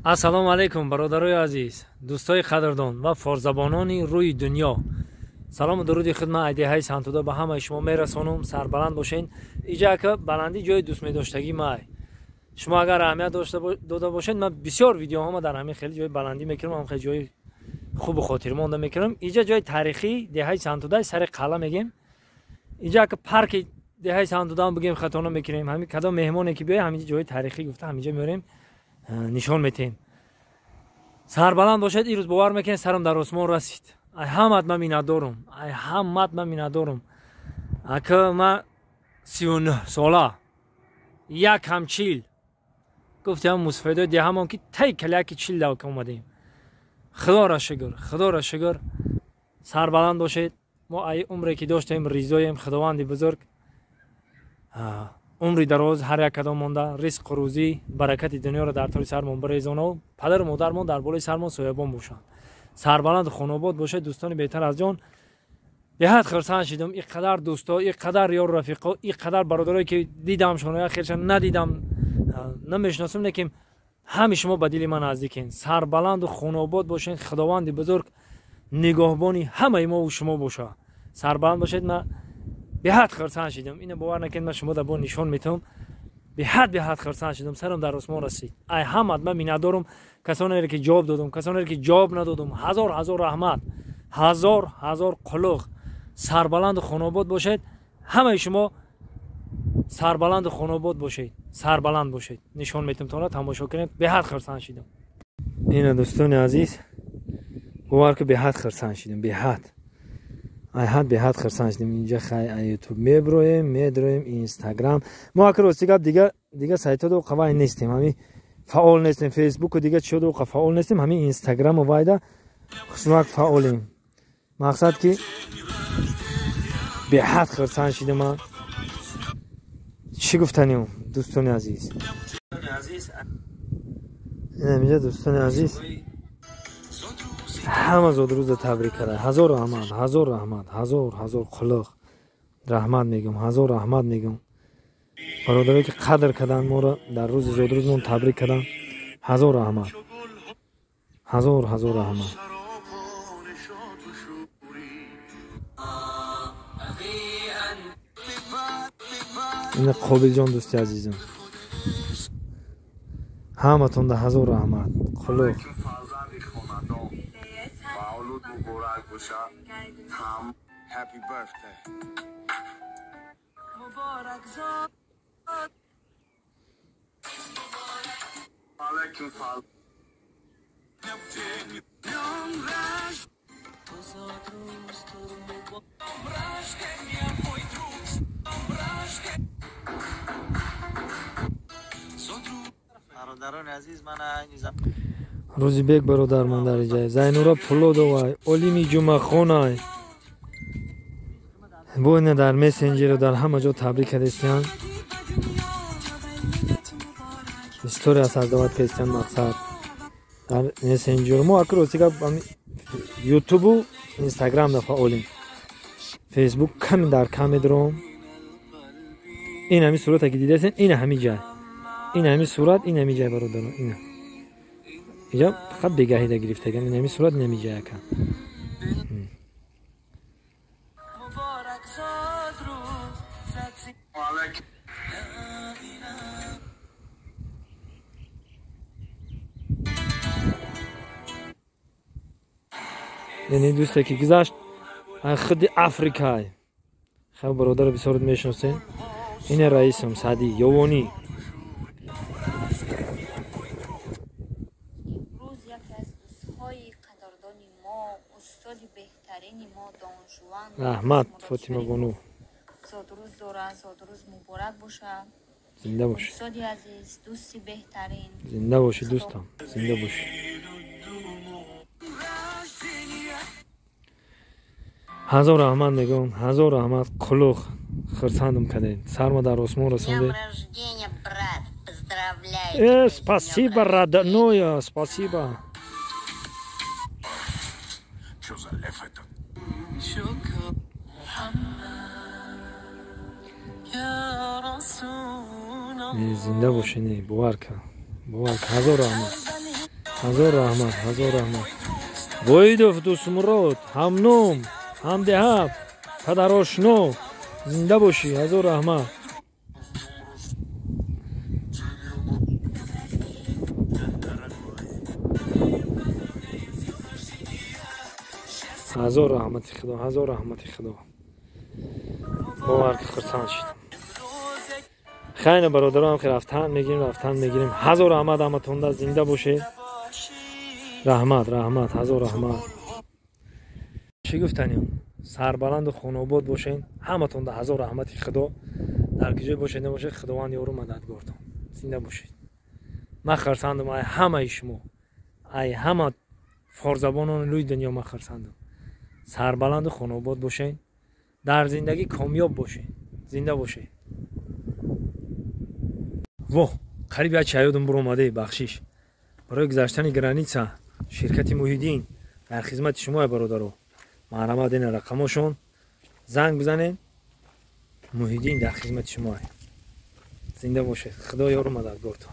Ассалому алайкум, бародарои азиз, дӯстои қадрдон ва форсзабонони рӯи дунё. Салому дуруди хидмат айдиҳаи Сантуда ба ҳамаи шумо мерасонам. Сарбаланд бошед. Иҷа ака баландӣ ҷои дӯстмедоштагӣ май. Шумо агар аҳамият дода бошед, ман бисёр видеоҳома дар ҳамин хеле ҷои баландӣ мекунам, ҳам хеле ҷои хубу хотирмонда мекунам. Иҷа ҷои таърихӣ деҳаи Сантуда, сари қалъа мегем. Иҷа ака парки деҳаи Сантуда ҳам бигем, хато намекунем. Ҳамин кадом меҳмоне ки биёяд, ҳаминҷа ҷои таърихӣ гуфта ҳаминҷа меорем, нишон метиҳем. Сарбаланд бошед. Ирӯз бовар мекунед, сарам дар осмон расид. Ай ҳамат ман миннатдорум, ай ҳамат ман миннатдорум. Ака ман 39 сола, як ҳам чил. Гуфтам мусофидои деҳамон ки тай каляки чил давка омадем. Худоро шукр, худоро шукр. Сарбаланд бошед. Мо ай умре ки доштем ризоем Худованди бузург умри дароз ҳар як кадом монда, ризқу рӯзӣ, баракати дунёро дар тори сармон бирезоно, падару модармон дар болои сармон соябон бошанд. Сарбаланду хонобод бошед, дӯстони беҳтар аз ҷон. Беҳад хурсанд шидам. Ин қадар дӯсто, ин қадар ёру рафиқо, ин қадар бародарое ки дидамшон, як хелшон надидам, намешиносам, лекин ҳами шумо ба дили ман наздикен. Сарбаланду хонобод бошед. Худованди бузург нигоҳбони ҳамаи мову шумо боша. Сарбаланд бошед. Ман беҳад хурсанд шидам. Ина бовар накунед, ман шумо дар бо нишон метавам. Беҳад хурсанд шидам, сарам дар осмон расид. Ай ҳамат ман миннатдорум. Касонеро ки ҷавоб додум, касонеро ки ҷавоб надодум, ҳазор ҳазор раҳмат, ҳазор ҳазор қулуқ. Сарбаланду хонобод бошед. Ҳамаи шумо сарбаланду хонобод бошед, сарбаланд бошед. Нишон метавам тона, тамошо кунед. Беҳад хурсанд шидам. Ина дӯстони азиз, бовар ки беҳад хурсанд шидам, беҳад айҳад беҳад хурсанд шудем. Инҷа хай ютуб меброем, медроем инстаграм. Мо ака рости гап дига сайтҳо қавай нестем, ҳами фаъол нестем. Фейсбуку дига чиҳо қа фаъол нестем, ҳами инстаграму вайда хушвак фаъолем. Мақсад ки беҳад хурсанд шудем. Ман чӣ гуфтанем, дӯстони азиз? Инаминҷа дӯстони азиз ҳама зодрӯза табрик карда. Ҳазор раҳмат, ҳазор раҳмат, ҳазор ҳазор қулуқ раҳмат мегӯм, ҳазор раҳмат мегӯм. Бародарое ки қадр карданд моро, дар рӯзи зодрӯзмон табрик карданд, ҳазор раҳмат, ҳазор ҳазор раҳмат. Ина Қобилҷон дӯсти азизам, ҳаматонда ҳазор раҳмат, қулуқ. Happy birthday. Рӯзибек бародармон дар иҷай, Зайнура Пулодовай, Олими Ҷумъахонай, бо ина дар мессенҷеру дар ҳама ҷо табрик кардистиян. История создават кардистиян. Мақсад дар мессенҷеру мо ака рости гап ютубу инстаграм да фаъолем, фейсбук ками дар кам медорам. Ин ҳами сурате ки дидастен, ин ҳами ҷай, ин ҳами сурат, ин ҳами ҷай бародарон. Ина иҷа фақат бегаҳида гирифтагам. Ин ҳами сурат, ин ҳами ҷай ака. Яъне дӯсте ки гузашт худи Африкай, хел бародаро бисёр мешиносем. Ина раисам Саъдӣ Ёвонӣ. Раҳмат, Фотима бону. Зодрӯз дорад, зодрӯз муборак бошад. Зинда бошӣ. Устоди азиз, дӯсти беҳтарин. Зинда бошӣ дӯстам, зинда бошӣ. Ҳазор раҳмат мегӯям, ҳазор раҳмат, қулуқ хурсандам кардед. Сарма дар осмон расондед. Спасибо, родное, спасибо. Не, зинда бошӣ, не, бовар кар, бовар кар, ҳазор раҳмат. Ҳазор раҳмат, ҳазор раҳмат. Воидов Дӯстмурод, ҳамном, ҳамдеҳаб, падарошно, зинда бошӣ, ҳазор раҳмат. Ҳазор раҳмати Худо, ҳазор раҳмати Худо. Бовар ки хурсанд шидам. Хайна бародарам, ки рафтан мегирем, рафтан мегирем. Ҳазор раҳмат ҳаматонда, зинда бошед. Раҳмат, раҳмат, ҳазор раҳмат. Чӣ гуфтанем? Сарбаланду хонобод бошед. Ҳаматонда ҳазор раҳмати Худо. Дар куҷое бошед, набошед, Худованд ёру мададгортон. Зинда бошед. Ман хурсандам ай ҳамаи шумо. Ай ҳама форзабонони лӯи дунё ман хурсандам. Сарбаланду хонобод бошед. Дар зиндагӣ комёб бошед. Зинда бошед. Во, қариб як чаёдум буромаде, бахшиш. Барои гузаштани граница ширкати Муҳиддин дар хизмати шумо, бародаро. Марҳамат, ина рақамошон, занг бизанед. Муҳиддин дар хизмати шумо. Зинда бошед. Худо ёру мададгортон.